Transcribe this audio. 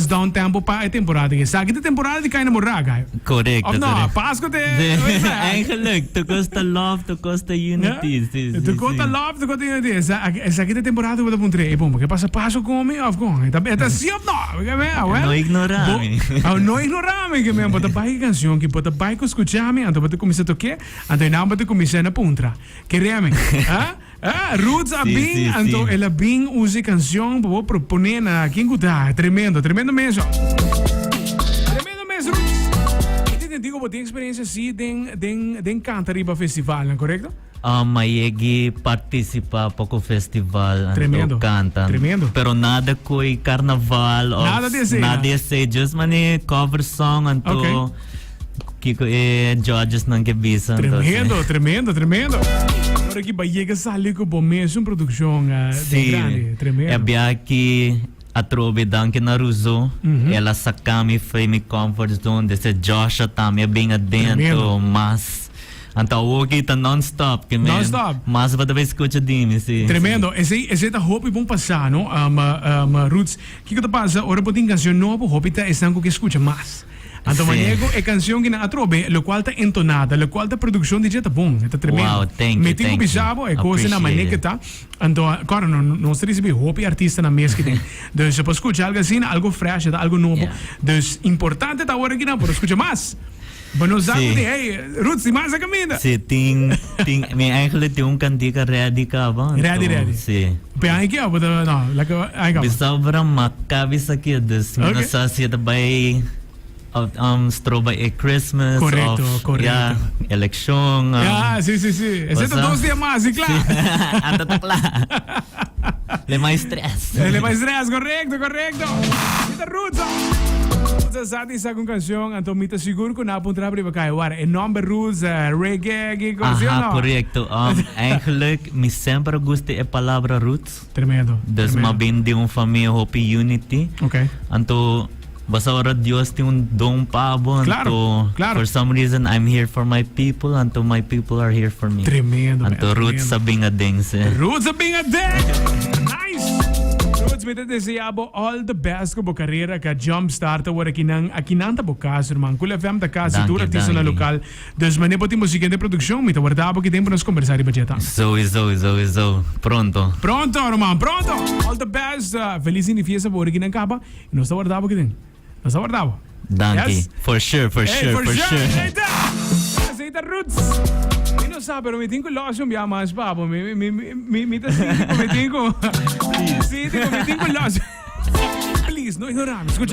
down tempo pa e temporada. Esaki ta temporada di kai namorá, guy. Correcto, Of no, correcto. Pasco te... Eigenlijk, tur cos ta love, tur cos ta unity. Si, si, Tur cos ta si. love, tur cos ta unity. Esaki ta temporada ku bo ta puntra, e bon, ke pasa Pasco ku mi of kon? E ta si of no? Awel, No ignorá mi. No ignorá mi, ke men, bo ta bai ku kanshon ki bo ta bai ku skucha mi, anto bo ta kuminsá tok'é, anto einan bo ta kuminsá na puntra. Kere mi? Ha? Ha? Roots a Sí, bin, sí, anto sí. el a bin usa e kanshon pa bo proponé na ken ku ta. Tremendo, tremendo mes. Tremendo mes, Roots. Mi ta entendí ku bo tin eksperensia sí den, den, den kanta riba festivalnan, korekto? Um, a yegi partisipá poko festival, anto Tremendo, kanta. tremendo. Pero nada ku e karnaval of Nada di esei, nada no? di esei. Just mane cover song, anto Ok. Kiko e judges nan ke bisa. Tremendo, tremendo, tremendo. Ora ki ba yega sali ku bo mes un produkshon uh, Sí, grandi, tremendo. E bia ki atrobe danki na Ruzo, mm -hmm. el a saka mi foi mi comfort zone, dese Joshua tambe a bin adentro, mas Anto awoki ta non-stop. Ke men, Non-stop. Mas bo ta bai skucha di mi, si. Tremendo. Esei, esei ta hopi bon pasá, no? Um, um, Roots, kiko ta pasa ora bo tin kanshon nobo, hopi ta esnan ku ke skucha mas. Anto Sí. manera ku e kanshon ki nan atrobe, lokual ta entonada, lokual ta produkshon di dje ta bon, e ta tremendo. Wow, thank you, Mi tin ku thank you. bisa bo, e kos na manera Appreciate ke it. ta. Anto, kòrda, no, nos ta risibí hopi artistanan mes ki den. Dus bo por skucha algu asina, algu fresh, e ta algu nobo. Yeah. Dus importante ta awor aki nan por skucha mas. Bo no sa Sí. ku tin, hey, Roots, tin mas a kaminda. Sí, tin, tin, mi eigenlijk tin un kantika ready kaba. Anto, Ready, ready. Sí. Pe aña ki bo ta, no, laka aña kaba. Bisa obra ma kabi sa ki, dus mi no Ok. sa si e ta bai of, um, stroba e Christmas Correcto, of, correcto. ja, eleccion. Um, Ja, sí, sí, sí. Ese ta Basta. dos dia mas, sí, kla. Sí, anto ta kla. Le mai stress. Le mai stress, correcto, correcto. Mi ta Roots. Roots a sa di sa con canción, anto mi ta sigur cu na puntra riba kai. War, e nomber Roots, eh, reggae, ki cosa, Aha, no? correcto. Um, eigenlijk, mi semper a gusta e palabra roots. Tremendo. Dus tremendo. m'a bin di un famia hopi unity. Ok. Anto, basta ora Dios tin un don pa bo, Claro, anto claro. for some reason I'm here for my people, anto my people are here for me. Tremendo, man, Anto roots tremendo. a bin aden, sí. Roots a bin aden! Nice! Roots, mi ta desea bo all the best ku bo karera ka jumpstart awor akinan. Akinan ta bo kas, ruman. Cool FM ta kas di tur Danki, artistanan danki. lokal. Dus manera bo tin bo siguiente produccion, mi ta warda bo ki den pa nos conversa riba dje tambe. Sowieso, sowieso. Pronto. Pronto, ruman, pronto! All the best. Feliz fin di fiesta pa ora ki nan caba. Y nos ta warda bo ki den. Nos ta warda bo. Danki. Yes? For sure, for Hey, sure, for for sure. sure. Hey, ta. Esey ta Roots. Mi no sa, pero mi tin cu los un bia mas pa bo. Mi, mi, mi, mi, mi ta sinti cu mi tin cu... Sinti cu mi tin cu los. Please, no ignora mi. Scucha.